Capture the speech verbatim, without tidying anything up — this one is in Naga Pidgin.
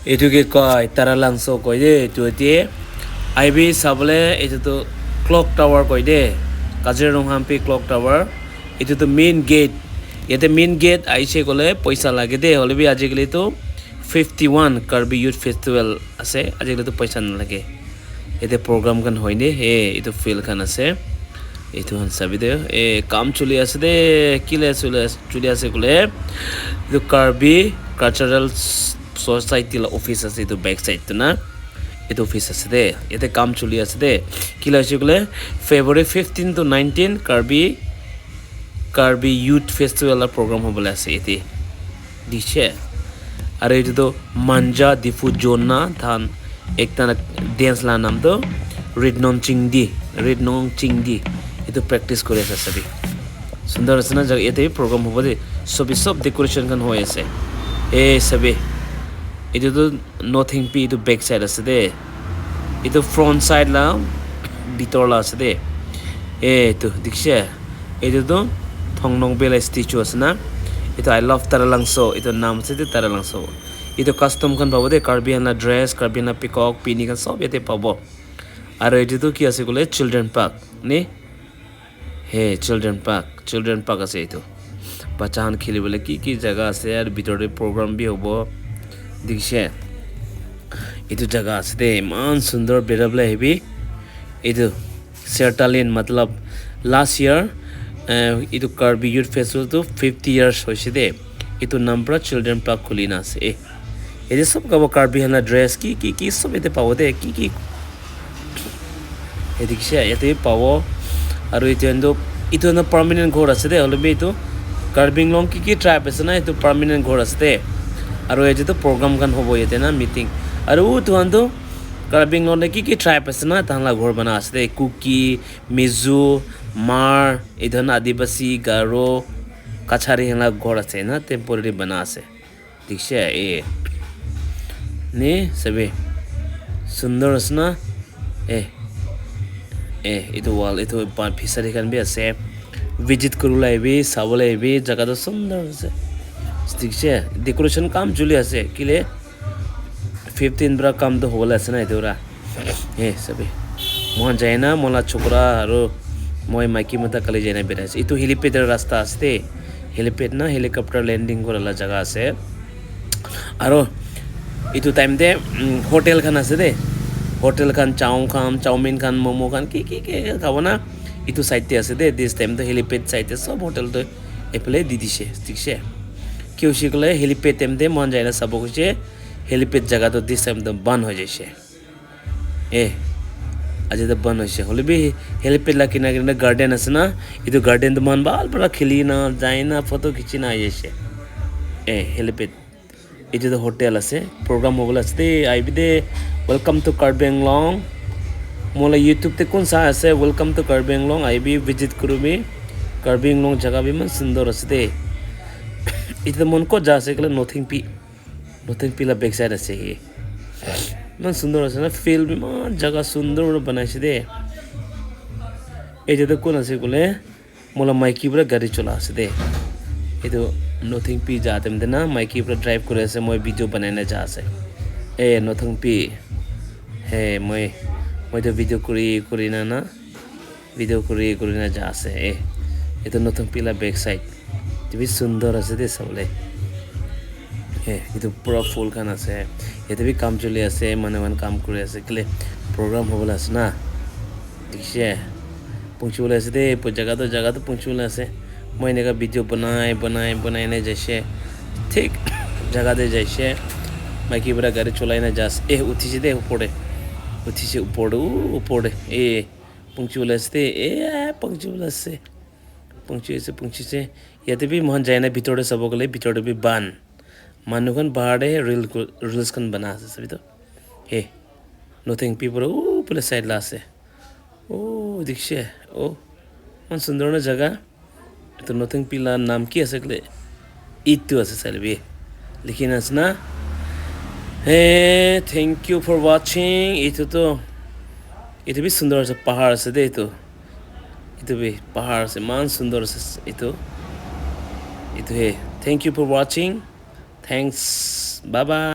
Etu ke koi Taralangso koi de, etu ete I B sabole, etu tu clock tower koi de, Kazirong Hampi clock tower. Etu tu main gate. Yate main gate aise kole poisa lage de, hoile bi ajikali tu fifty one Karbi Youth Festival ase, ajikali tu poisa nalage. Yate program khan hoine, he, etu field khan ase. Etu khan sabi de, eh, kam chuli ase de, kile chuli ase, chuli ase kole, etu Karbi Cultural Society la office ase, etu back side tu na, etu office ase de, yate kam chuli ase de. Kile ase kole, February fifteen to nineteen Karbi, Karbi Youth Festival la program hobole ase yate. Dikhe. Aru etu tu Manja Difu Jona than ekta dance la nam tu Ritnong Chingdi, Ritnong Chingdi. Etu practice kuri ase sabi. Sundar ase na jaga, yate program hobo de. Sobi sob decoration khan hoi ase. Eh, sabi. Etu tu Nothing Pi etu back side ase de. Etu front side la bitor la ase de. Eh, etu dikhe. Etu tu Thongnong Bey la statue ase na. Etu I love Taralangso. Etu nam ase de Taralangso. Etu custom khan pabo de, Karbi khan la dress, Karbi khan la peacock, pini khan sob yate pabo. Aru etu tu ki ase kole, children park ni? He, children park, children park ase etu. Bacha khan kheli bole ki ki jaga ase, aru bitor te program bi hobo. Dikhe, etu jaga ase de, iman sundor bera bole hebi. Etu Sertalin, matlab, last year, eh, etu Karbi Youth Festival tu fifty years hoise de. Etu nam pra children park khuli na ase. Eh, yate sob kabo Karbi khan la dress ki, ki, ki sob yate pabo de, ki, ki. Yate dikhe, yate pabo. Aru etu khan tu, etu khan tu permanent ghor ase de, hoile bi etu Karbi Anglong ki, ki tribe ase na, etu permanent ghor ase de. Aru yate tu program khan hobo yate na, meeting. Aru utu khan tu Karbi Anglong te ki, ki tribe ase na, tahan la ghor bana ase de, Kuki, Mizo, Hmar, etu khan Adivasi, Garo, Kachari khan la ghor ase na, temporary bana ase. Dikhe, eh. Ni, sabi. Sundor ase na? Eh. Eh, etu wall, etu pa-, fishery khan bi ase. Visit kuribole ahibi, sabole ahibi, jaga toh sundor ase. Dikhe, decoration kam chuli ase. Kile fifteen pra kam toh hobole ase na etu pra. He, sabi. Mohan jai na, mola chokra aru moi maiki mota kali jai na berai ase. Etu helipad la rasta ase de. Helipad na, helicopter landing kura la jaga ase. Aru etu time te, mm, hotel khan ase de. Hotel khan, chow khan, chowmein khan, momo khan, ki, ki, ki, ki khabo na. Etu side te ase de. This time te helipad side te sob hotel tu ephale di dise. Dikhe. Ki hoise koile helipad time te mohan jai na sabo goise. Helipad jaga tu this time tu ban hoi jaise. Eh, aji toh ban hoise. Hoile bi helipad la kinar kinar te garden ase na. Etu garden toh mohan bhal para khili na, jai na, photo khichi na ahi ase. Eh, helipad. Etu toh hotel ase. Program hobole ase de. Ahibi de. Welcome to Karbi Anglong. Mola YouTube te kun sai ase. Welcome to Karbi Anglong. Ahibi visit kuribi. Karbi Anglong jaga bi eman sundor ase de. Etu toh mohan kot ja ase koile Nothing Pi. Nothing Pi la back side ase hi. Eman sundor ase na, field bi eman jaga sundor para banai ase de. Etu toh kun ase koile, mola maiki para gari chola ase de. Etu Nothing Pi ja time te na, maiki para drive kuri ase, moi video banai na ja ase. Eh, Nothing Pi. Hey, moi, moi toh video kuri, kuri na na. Video kuri kuri na ja ase, eh. Etu Nothing Pi la back side. Etu bi sundor ase de sabole. Eh, etu pura phul khan ase. Yate bi kam chuli ase, manu khan kam kuri ase. Kile program hobole ase na. Dikhe. Punchi bole ase de, pu-, jaga toh, jaga toh punchi bole ase. Moi eneka video banai, banai, banai na jaise. Thik jaga te jaise. Maiki para gari cholai na ja ase. Eh, uthise de upor te. Uthise upor te, uh, upor te. Eh. Punchi bole ase de, eh, punchi bole ase. Punchi ase, punchi ase. Yate bi mohan jai na bitor te sabo koile, bitor te bi ban. Manu khan bahar te reel ko-, reels khan bana ase, sabi toh. Hey, Nothing Pi pura, uh, pura side la ase. Oh, dikhe. Oh, eman sundor na jaga. Etu Nothing Pi la naam ki ase koile? Etu ase saile bi. Likhi na ase na? Hey, thank you for watching. Etu toh, etu bi sundor ase, pahar ase de etu. Etu bi pahar ase, eman sundor ase etu. Etu he. Thank you for watching. Thanks. Bye bye.